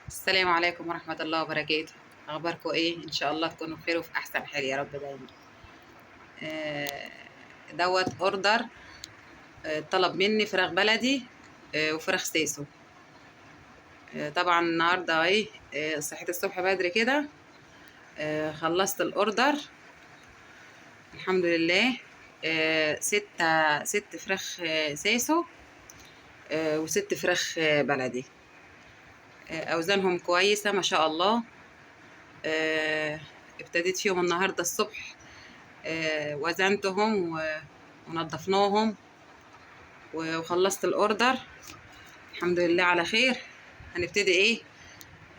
السلام عليكم ورحمة الله وبركاته. أخباركم إيه؟ إن شاء الله تكونوا بخير وفي أحسن حال يا رب دايما. دوت order، طلب مني فراخ بلدي وفراخ سيسو. طبعا النهارده ايه، صحيت الصبح بدري كده، خلصت ال order الحمد لله. ست فراخ سيسو وست فراخ بلدي. اوزانهم كويسة ما شاء الله. ابتديت فيهم النهارده الصبح، وزنتهم ونضفناهم وخلصت ال order الحمد لله على خير. هنبتدي ايه،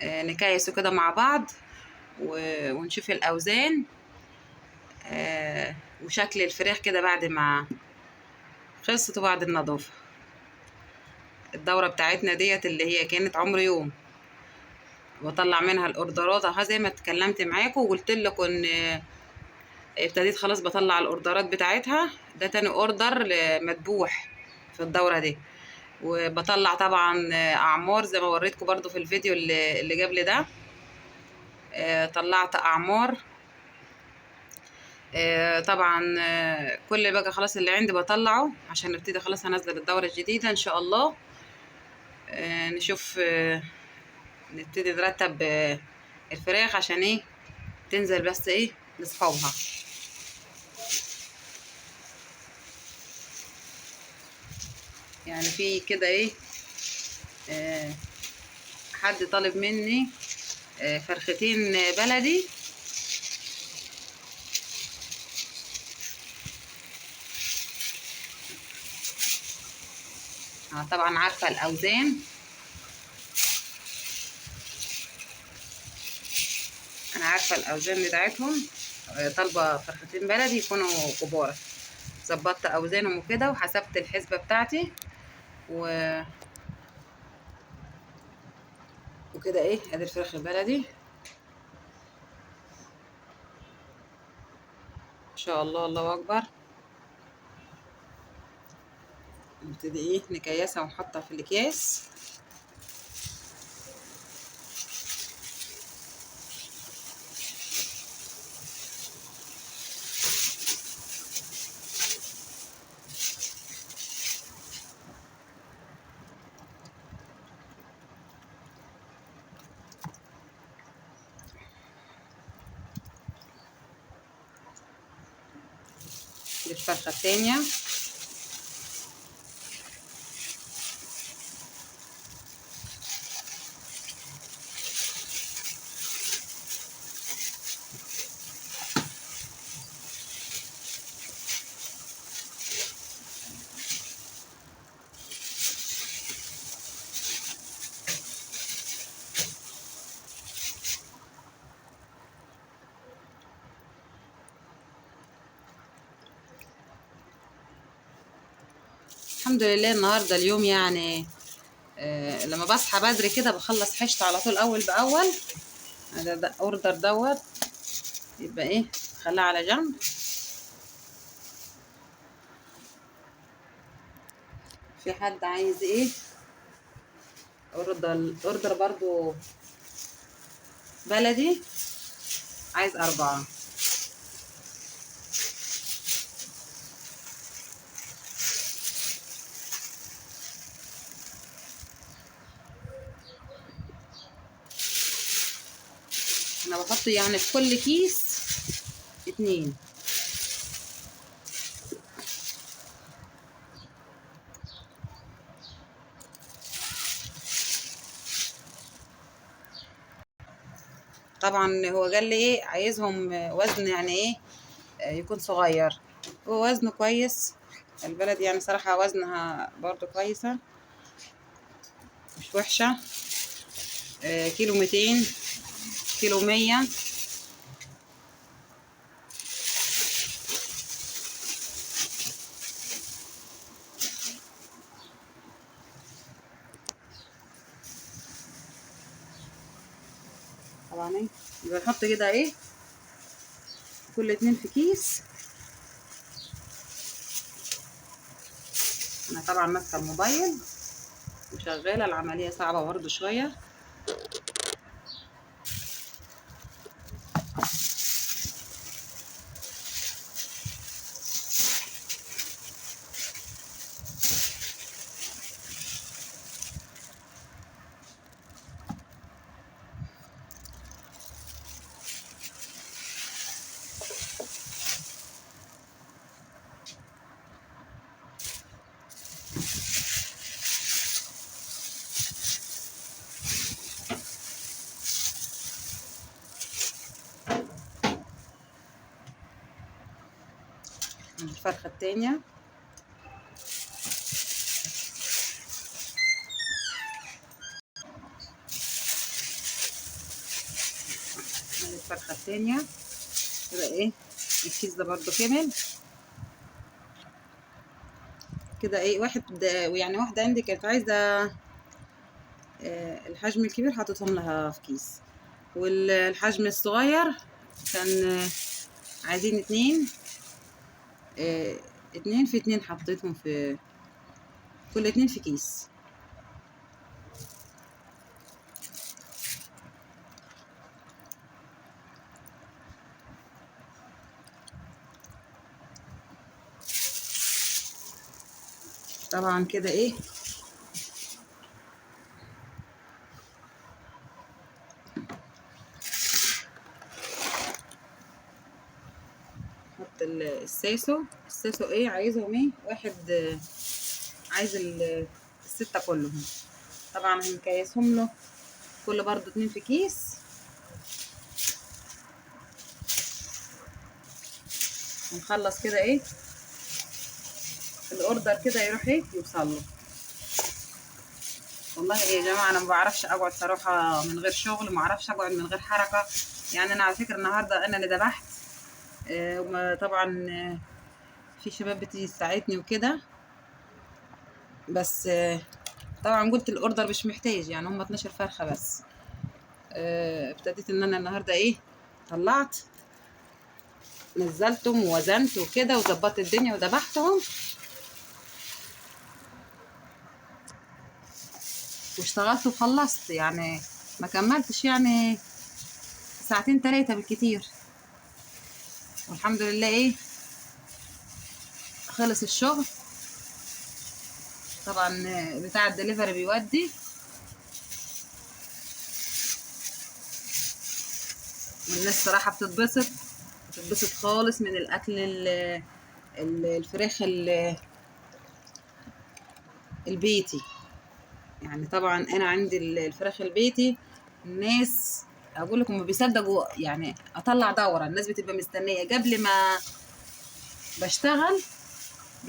نكايسه كده مع بعض ونشوف الاوزان، وشكل الفراخ كده بعد ما خلصت وبعد النظافة. الدورة بتاعتنا ديت اللي هي كانت عمر يوم بطلع منها الاوردرات اهو، زي ما اتكلمت معاكم وقلت لكم ان ابتديت خلاص بطلع الاوردرات بتاعتها. ده تاني order مدبوح في الدورة دي، وبطلع طبعا اعمار زي ما وريتكم برضو في الفيديو اللي قبل ده. طلعت اعمار. طبعا كل بقى خلاص اللي عندي بطلعه عشان نبتدي خلاص هنزل الدورة الجديدة ان شاء الله. نشوف، نبتدي نرتب الفراخ عشان ايه تنزل بس ايه لاصحابها. يعني في كده ايه، حد طالب مني فرختين بلدي. انا طبعا عارفه الاوزان، انا عارفه الاوزان بتاعتهم. طالبه فرختين بلدي يكونوا كبار. ظبطت اوزانهم وكده وحسبت الحسبة بتاعتي وكده ايه. ادي الفراخ البلدي ان شاء الله، الله اكبر. نبتدي ايه نكيسها ونحطها في الاكياس. دي الفرخه الثانية. الحمد لله النهارده اليوم يعني لما بصحى بدري كده بخلص حشت على طول اول باول. ده order دوت يبقى ايه خليها على جنب. في حد عايز ايه order برضو بلدي، عايز 4. انا بحط يعني في كل كيس 2. طبعا هو قال لي ايه عايزهم وزن يعني ايه يكون صغير، هو وزنه كويس البلد يعني صراحة وزنها برضو كويسة مش وحشة. كيلو 200، كيلو 100. طبعا ايه يبقى نحط كده ايه كل 2 في كيس. انا طبعا ماسكه الموبايل وشغالة، العملية صعبة برضو شوية. الفرخة التانية. ادي الفرخة التانية. يبقى ايه الكيس ده برضو كمل كده. ايه واحد يعني واحدة عندي كانت عايزة الحجم الكبير، حطيتهم لها في كيس، والحجم الصغير كان عايزين 2، 2 في 2، حطيتهم في كل 2 في كيس. طبعا كده ايه حط الساسو. الساسو ايه عايزهم ايه، واحد عايز الستة كلهم، طبعا هنكيسهم له كل برضو 2 في كيس. ونخلص كده ايه الاوردر كده يروح ايه يوصل له. والله يا جماعة انا ما بعرفش اقعد صراحة من غير شغل، ما اعرفش اقعد من غير حركة. يعني انا على فكرة النهارده انا اللي ذبحت، وطبعا في شباب بتيجي تساعدني وكده، بس طبعا قلت الاوردر مش محتاج، يعني هم 12 فرخة بس. ابتديت ان انا النهارده ايه طلعت نزلتهم ووزنت وكده وظبطت الدنيا وذبحتهم واشتغلت وخلصت، يعني ما كملتش يعني ساعتين 3 بالكتير، والحمد لله ايه خلص الشغل. طبعا بتاع الدليفري بيودي، والناس صراحة بتتبسط، بتتبسط خالص من الاكل الفراخ البيتي. يعني طبعا انا عندي الفراخ البيتي الناس اقول لكم ما بيصدقوا، يعني اطلع دوره الناس بتبقى مستنيه قبل ما بشتغل،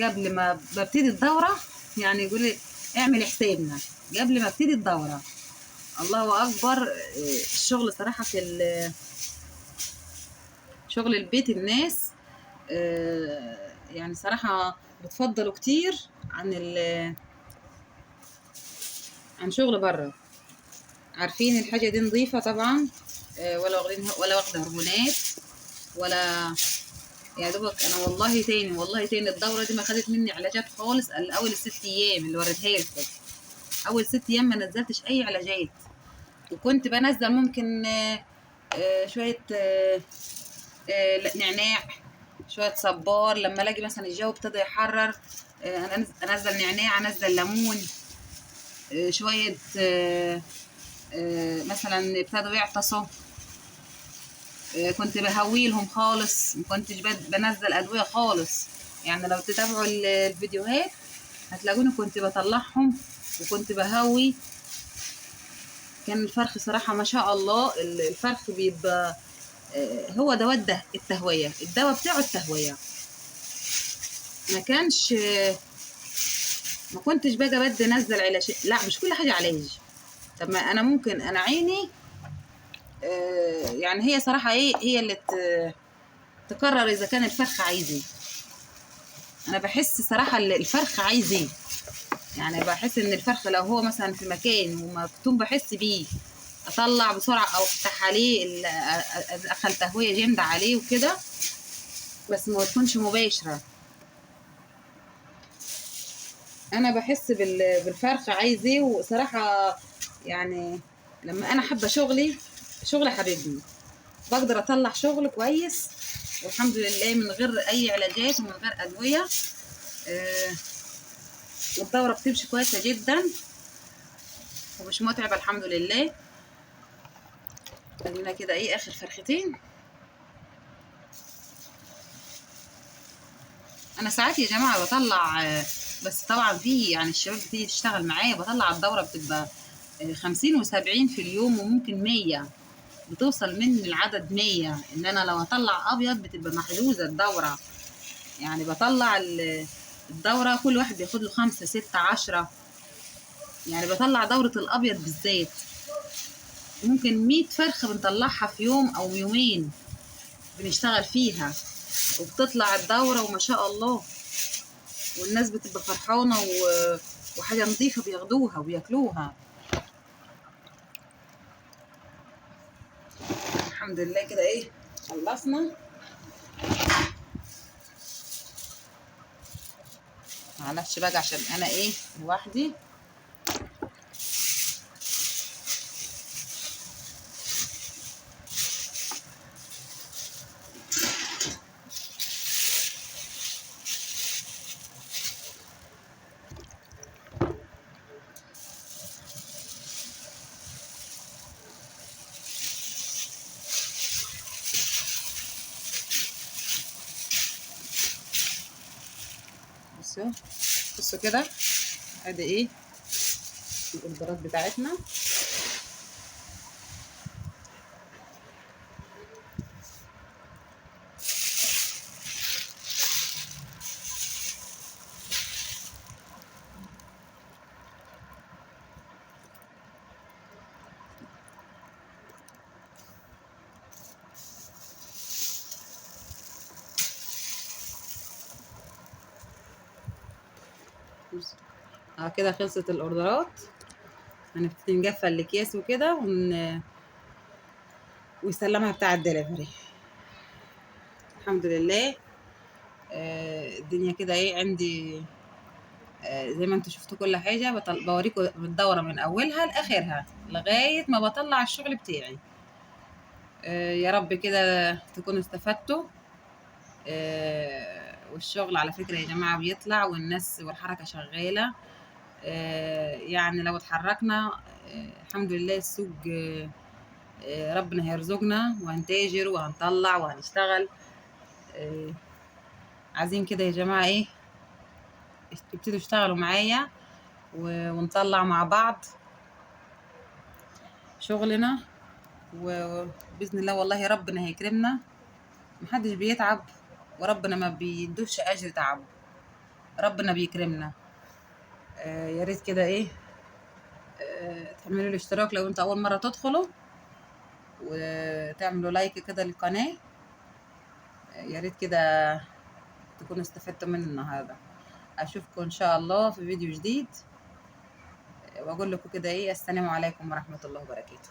قبل ما ببتدي الدورة، يعني يقول لي اعمل حسابنا قبل ما ابتدي الدورة. الله اكبر الشغل صراحة في شغل البيت الناس يعني صراحة بتفضلوا كتير عن عن شغل بره. عارفين الحاجة دي نظيفة طبعا، ولا واخدين ولا واخده هرمونات ولا يا دوبك. انا والله تاني والله تاني الدورة دي ما خدت مني علاجات خالص. اول 6 ايام اللي وريتها لكم، اول 6 ايام ما نزلتش اي علاجات، وكنت بنزل ممكن شوية نعناع، شوية صبار، لما الاقي مثلا الجو ابتدى يحرر انزل نعناع، انزل ليمون، شوية مثلا ابتدوا يعطسوا كنت بهويلهم خالص، ما كنتش بنزل ادوية خالص. يعني لو تتابعوا الفيديوهات هتلاقوني كنت بطلعهم وكنت بهوي. كان الفرخ صراحة ما شاء الله، الفرخ بيبقى هو دواء ده التهويه، الدواء بتاعه التهويه. ما كانش ما كنتش باجي بدي انزل علاج، لا مش كل حاجة علاج. طب ما انا ممكن انا عيني يعني هي صراحة ايه هي اللي تقرر اذا كان الفرخ عايز ايه. انا بحس صراحة الفرخ عايز ايه، يعني بحس ان الفرخ لو هو مثلا في مكان ومكتوم بحس بيه، اطلع بسرعة او افتح عليه ادخل تهوية جامدة عليه وكده، بس ما تكونش مباشرة. انا بحس بالفرخ عايز ايه. وصراحة يعني لما انا حابة شغلي، شغل حبيبني، بقدر اطلع شغل كويس والحمد لله من غير اي علاجات ومن غير ادوية. والدوره بتمشي كويسة جدا ومش متعبة الحمد لله. خلينا كده ايه اخر فرختين. انا ساعات يا جماعة بطلع، بس طبعا في يعني الشباب بتيجي تشتغل معايا، بطلع الدورة بتبقى 50 و70 في اليوم، وممكن 100، بتوصل من العدد 100. ان انا لو هطلع ابيض بتبقى محجوزة الدورة، يعني بطلع الدورة كل واحد بياخد له 5 6 10، يعني بطلع دورة الأبيض بالذات ممكن 100 فرخة بنطلعها في يوم أو يومين بنشتغل فيها، وبتطلع الدورة وما شاء الله، والناس بتبقى فرحانة وحاجة نظيفة بياخدوها وبياكلوها. الحمد لله كده ايه خلصنا. معلش بقى عشان انا ايه لوحدي. بصوا كده ادي ايه الاوردرات بتاعتنا. كده خلصت الاوردرات. هنبتدي نقفل الاكياس وكده ويسلمها بتاع الدليفري. الحمد لله. الدنيا كده ايه عندي، زي ما انتوا شفتوا كل حاجة. بوريكم الدورة من اولها لاخرها لغاية ما بطلع الشغل بتاعي. يا رب كده تكونوا استفدتوا. والشغل على فكرة يا جماعة بيطلع، والناس والحركة شغالة. يعني لو اتحركنا الحمد لله السوق ربنا هيرزقنا وهنتاجر وهنطلع وهنشتغل. عايزين كده يا جماعة ايه ابتدوا اشتغلوا معايا ونطلع مع بعض شغلنا، وبإذن الله والله ربنا هيكرمنا. محدش بيتعب وربنا ما بيدوش اجر تعبه، ربنا بيكرمنا. يا ريت كده ايه تعملوا الاشتراك لو انت اول مرة تدخلوا، وتعملوا لايك كده للقناة. يا ريت كده تكونوا استفدتوا من النهارده. اشوفكم ان شاء الله في فيديو جديد، واقول لكم كده ايه السلام عليكم ورحمة الله وبركاته.